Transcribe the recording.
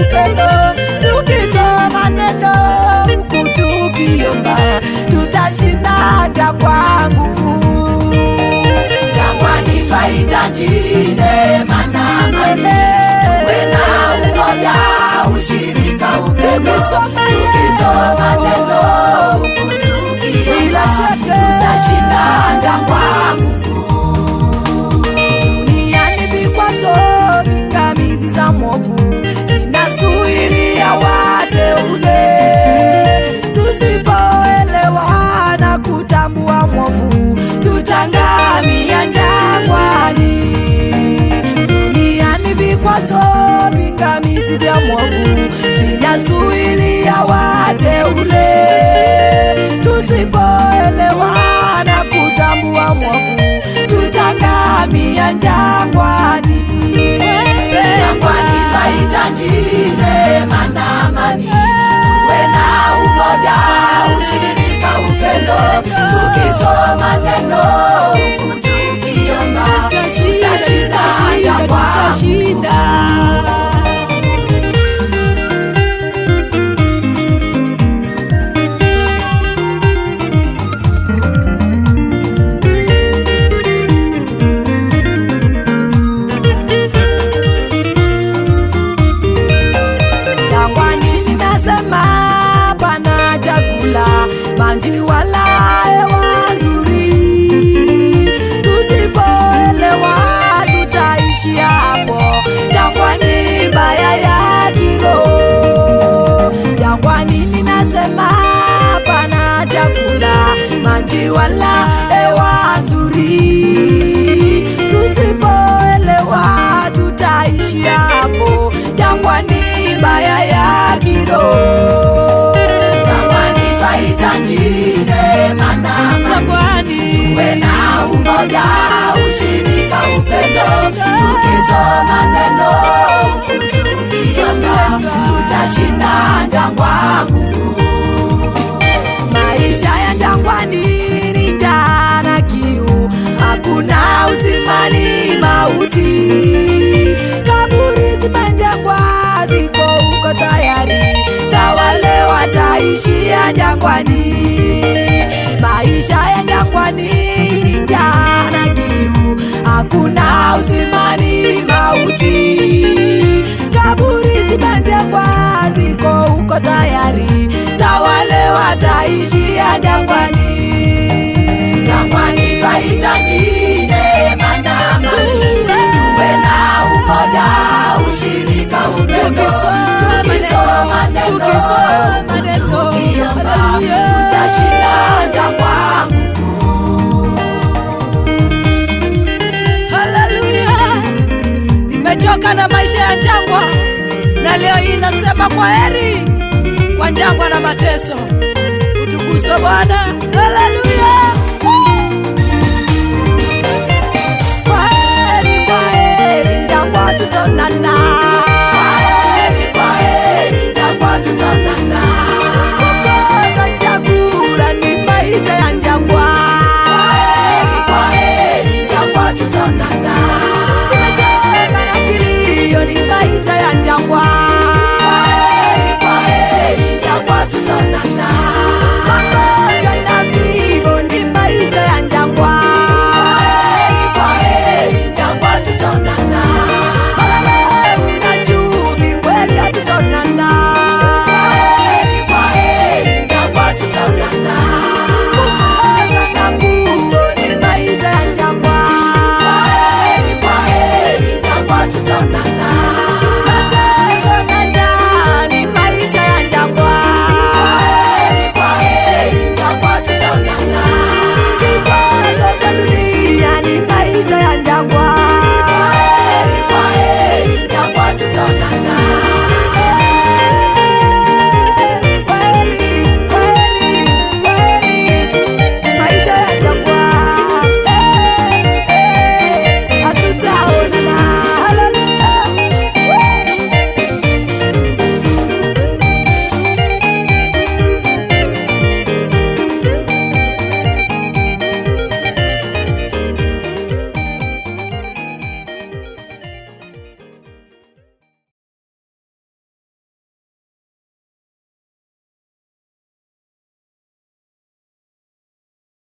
upendo. Tukisoma neno huku tukiomba, tutashinda jangwa nguvu. Jangwani twahitaji neema na amani, tuwe na umoja, ushirika, upendo. Tukisoma Tukisoma neno huku tukiomba, Bila shaka. tutashinda jangwa nguvu. Duniani vikwazo, pingamizi za mwovu zinazuilia wateule. Tusipoelewa na kutambua mwovu, tutangamia jangwani. Duniani vikwazo, pingamizi vya mwovu vinazuilia wateule. Tusipoelewa na kutambua mwovu, tutangamia jangwani. Jangwani twahitaji neema na amani, tuwe na umoja, ushirika, upendo. Tukisoma neno huku tukiomba, Tutashinda, tutashinda tutashinda, jangwa. tutashinda. Jangwani ninasema pana chakula, maji wala hewa nzuri. Tusipoelewa tutaishi hapo jangwani, mbaya ya kiroho. Jangwani ninasema pana chakula, maji wala hewa nzuri. Tusipoelewa tutaishi hapo jangwani, mbaya ya kiroho. Jangwani twahitaji neema na amani, Jangwani tuwe na umoja, ushirika, upendo. Tukisoma neno huku tukiomba, tutashinda jangwa nguvu. Maisha ya jangwani ni njaa na kiu, hakuna uzima ni mauti. Kaburi zimejengwa ziko huko tayari, za wale wataishia jangwani. Maisha ya jangwani ni njaa na kiu, hakuna uzima ni mauti. Kaburi zimejengwa ziko huko tayari, za wale wataishia jangwani. Jangwani twahitaji neema na amani, tuwe na umoja, ushirika, upendo. Tukisoma Tukisoma neno, neno tukisoma neno, tukiomba, haleluya. tutashinda jangwa nguvu. Haleluya! Nimechoka na maisha ya jangwa, na leo hii nasema kwa heri kwa jangwa na mateso. Utukuzwe Bwana. Haleluya! Kwa heri, kwa heri jangwa, tutaonana.